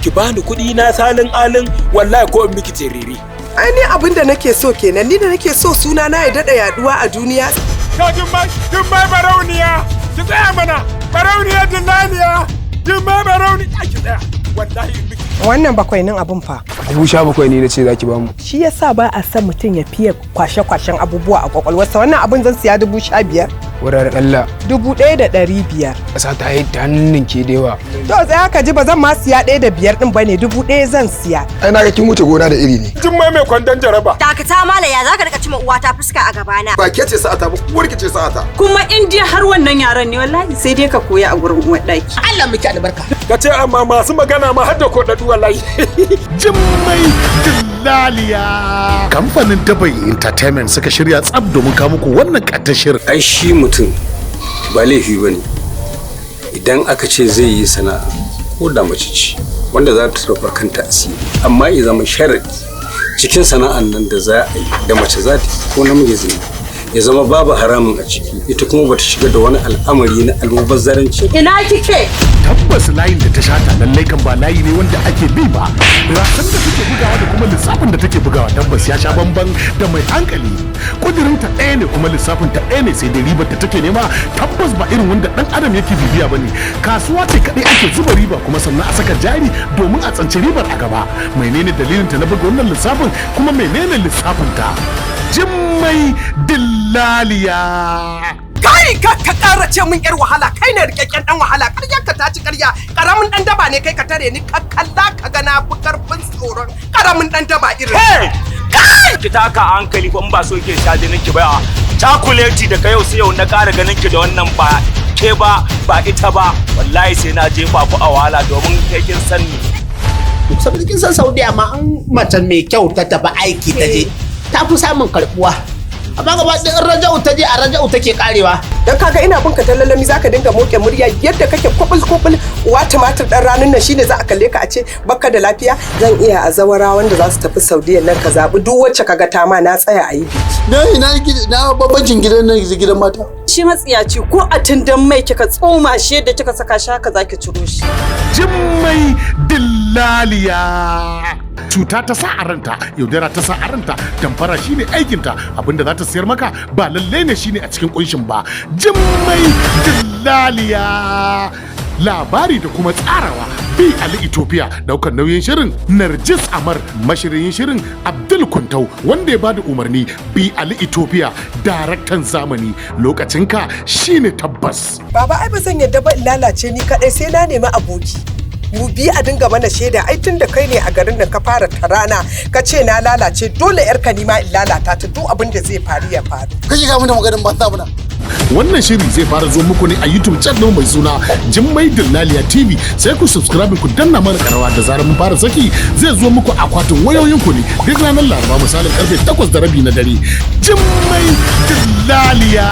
Ki bani kuɗi na salin alin, wallahi ko in miki terere. Ai ni abin da nake so kenan, ni da nake so suna na ya dada yaduwa a duniya. Ka Jummai, Jummai barauniya, ki tsaya mana, barauniya dillaliya, Jummai barauniya, ki tsaya. Wallahi in miki. Wannan bakwainin abin fa. 17,000 ne na ce za ki bamu. Shi yasa ba a son mutum ya fiye kwashe-kwashen abubuwa a kwakwalwarsa. Wannan abin zan siya 15,000. Wuraren Allah. 1,500. Ƙasa ta yi ta hannun ke da yawa. To tsaya ka ji, ba zan ma siya ɗaya da biyar ɗin bane, 1,000 zan siya. Ai na ga kin wuce gona da iri ne. Jummai mai kwandon jaraba. Dakata mala, ya zaka rika cima uwata fuska a gabana? Ba ke ce sa'ata ba, uwar ki ce sa'ata. Kuma in dai har wannan yaran ne, wallahi sai dai ka koya a gurin uwar daki. Allah miki albarka. Ka ce amma masu magana ma har da koɗaɗu wallahi. Jummai Dillaliya. Kamfanin Dabai Entertainment suka shirya tsab domin kawo muku wannan ƙatashin. Ai shi mutum ba laifi ba ne idan aka ce zai yi sana'a, ko da mace ce wanda za ta rufa kanta asiri, amma ya zama sharadi cikin sana'an nan da za a yi, da mace za ta yi ko namiji zai yi, ya zama babu haramun a ciki, ita kuma bata shiga da wani al'amari na almubazzaranci. Ina kike? Tabbas layin da ta shata lallai kan ba layi ne wanda ake bi ba. Rasan da take bugawa da kuma lissafin da take bugawa tabbas ya sha bamban da mai hankali. Kudirinta ɗaya ne kuma lissafin ta ɗaya ne, sai dai ribar da take nema tabbas ba irin wanda ɗan adam yake bibiya bane. Kasuwa ce kaɗai ake zuba riba kuma sannan a saka jari domin a tsanci ribar a gaba. Menene dalilin ta na buga wannan lissafin, kuma menene lissafin ta? Jummai Dillaliya. Kai, ka ƙara ce min yar wahala, kai ne rikakken dan wahala. Ƙaryar ka ta ci ƙarya, ƙaramin dan daba ne kai. Ka tare ni ka kalla ka ga na fi karfin tsoron ƙaramin dan daba irin. Kai! Ki taka a hankali fa, in ba so ke sha jinin ki ba. Cakuleti daga yau sai yau na ƙara ganin ki da wannan, ba ke ba ba ita ba. Wallahi sai na jefa ku a wahala domin kai kin san ni. Saboda kin san Saudiya ma an mace mai kyau ta tafi aiki ta je, ta fi samun karbuwa. Amma gaba ɗaya in Raja'u ta je, a Raja'u take karewa. Dan kaga ina bin ka tallalami, zaka dinga moke murya yadda kake kubul kubul uwa tumatir dan ranin nan, shine za a kalle ka a ce baka da lafiya. Zan iya a zawara wanda za su tafi Saudiya nan, ka zabi duk wacce kaga ta ma, na tsaya a yi biki. Na ina na babbancin gidan nan gidan mata. Shi matsiyaci ko a tundan mai kika tsoma shi, yadda kika saka shi haka zaki ciro shi. Jummai Dillaliya. Cuta ta sa a ranta, yaudara ta sa a ranta, damfara shine aikinta. Abinda za ta siyar maka ba lalle ne shine a cikin kunshin ba. Jummai Dillaliya. Labari da kuma tsarawa B Ali Ethiopia, daukar nauyin shirin Narjis Amar, mashirin shirin Abdul Kuntau, wanda ya bada umarni B Ali Ethiopia, daraktan zamani. Lokacinka shine tabbas. Baba, ai ba zan yadda ba in lalace ni kadai, sai na nemi aboki. Mu bi a dinga mana shaida. Ai tun da kai ne a garin nan ka fara tarana ka ce na lalace, dole yarka ni ma in lalata ta, duk abin da zai faru ya faru. Ka shiga mana maganin banza muna. Wannan shiri zai fara zo muku ne a YouTube channel mai suna Jummai Dillaliya TV. Sai ku subscribe ku danna mana karawa, da zarar mun fara saki zai zo muku akwatin wayoyin ku ne duk ranar Laraba misalin karfe 8:30 na dare. Jummai Dillaliya.